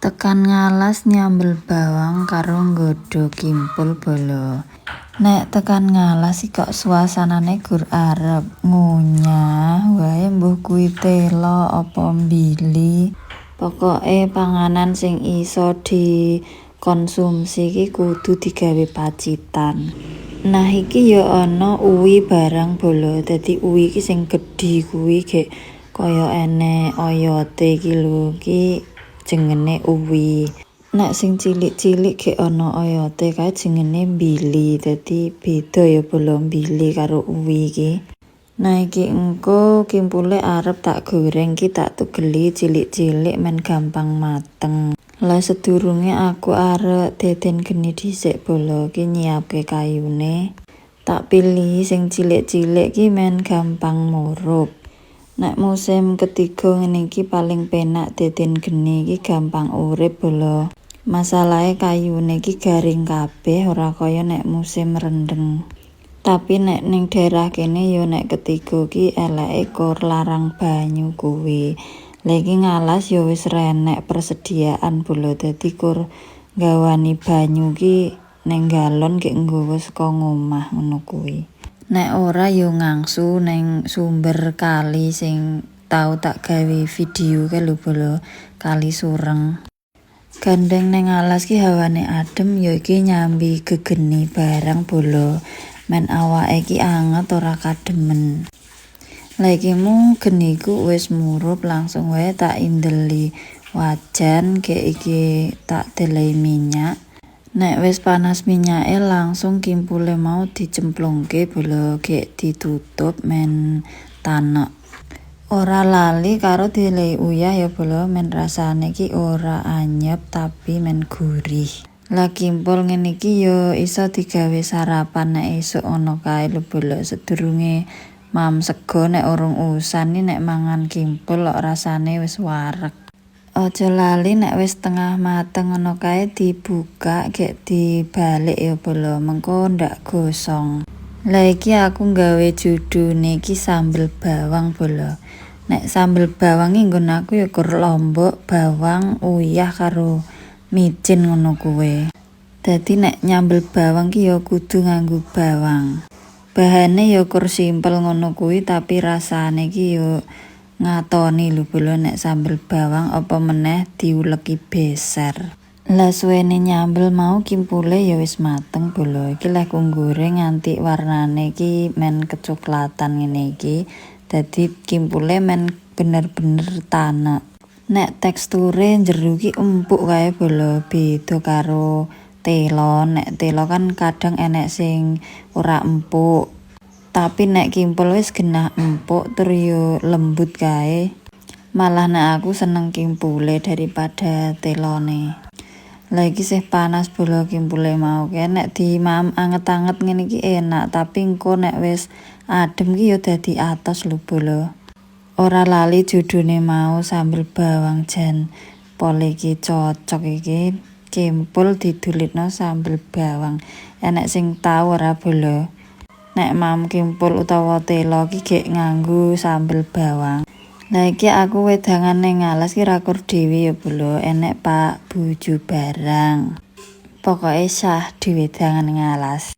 Tekan ngalas nyambel bawang karo nggodhog kimpul, bolo. Nek tekan ngalas iki kok suasanane gur arep ngunyah wae, mbuh kuwi telo apa mbili. Pokoke panganan sing iso dikonsumsi iki kudu digawe pacitan. Nah, iki ya ana uwi barang, bolo. Dadi uwi iki sing gedhi kuwi, gek kaya enek oyote iki lho, iki jengene uwi. Nek sing cilik-cilik gek ana oyote kae jengene mbili. Dadi beda ya, bolo, mbili karo uwi iki. Nah, iki engko kimpule arep tak goreng, iki tak tugeli cilik-cilik men gampang mateng. Lah, sedurunge aku arep deden geni dhisik, bolo, iki nyiapke kayune. Tak pilih sing cilik-cilik ki men gampang murup. Nek musim ketiga ngene iki paling penak deden geni iki, gampang urip, bolo. Masalahe kayune iki garing kabeh, ora kaya nek musim rendeng. Tapi nek ning daerah kene ya nek ketiga ki eleke kur larang banyu kuwi. Lah, iki ngalas ya wis renek persediaan, bolo, dadi kur nggawani banyu ki ning galon gek nggawa saka ngomah ngono kuwi. Nek ora ya ngangsu ning sumber kali sing tau tak gawe video kae lho, bolo, Kali Sureng. Gandeng ning alas ki hawane adem ya, iki nyambi gegeni barang, bolo, men awake iki anget, ora kademen. Lah, iki mu geniku wis murup, langsung wae tak indeli wajan, gek iki tak delehi minyak. Nek wis panas minyake, langsung kimpule mau dicemplungke, bolo, gek ditutup men tanek. Ora lali karo dilehi uyah ya, bolo, men rasane iki ora anyep tapi men gurih. Lah, kimpul ngene iki yo iso digawe sarapan nek esuk ngono kae lho, bolo. Sedurunge mam sego, nek urung usan nek mangan kimpul kok rasane wis wareg. Aja lali nek wis setengah mateng ngono kae dibuka, gek dibalik ya, bolo, mengko ndak gosong. Lah, iki aku nggawe judune iki sambel bawang, bolo. Nek sambel bawang iki nggon aku ya kur lombok, bawang, uyah karo micin ngono kuwi. Dadi nek nyambel bawang ki ya kudu nganggo bawang. Bahane ya kur simpel ngono kuwi, tapi rasane iki yo ngatoni lho, bolo, nek sambel bawang, apa meneh diuleki beser. Lah, suwene nyambel mau kimpule ya wis mateng, bolo. Iki leh ku nggoreng nganti warnane iki men kecoklatan ngene iki. Dadi kimpule men bener-bener tanek. Nek teksture jero ki empuk kae, bolo, beda karo telo. Nek telo kan kadang enek sing ora empuk. Tapi nek kimpul wis genah empuk tur yo lembut kae. Malah nek aku seneng kimpule daripada telone. Lah, iki sih panas, bolo, kimpule mau kae nek dimam anget-anget ngene iki enak, tapi engko nek wis adem ki yo dadi atos lho, bolo. Ora lali judune mau sambel bawang, jan pol iki cocok iki, kimpul didulitno sambel bawang. Enek sing tau ora, bolo? Nek mam kimpul utawa telo ki gek nganggo sambel bawang. Lah, iki aku wedangan ning alas ki ra kur dhewe ya, bolo, enek Pak Bojo barang. Pokoke syahdu wedangan ning alas.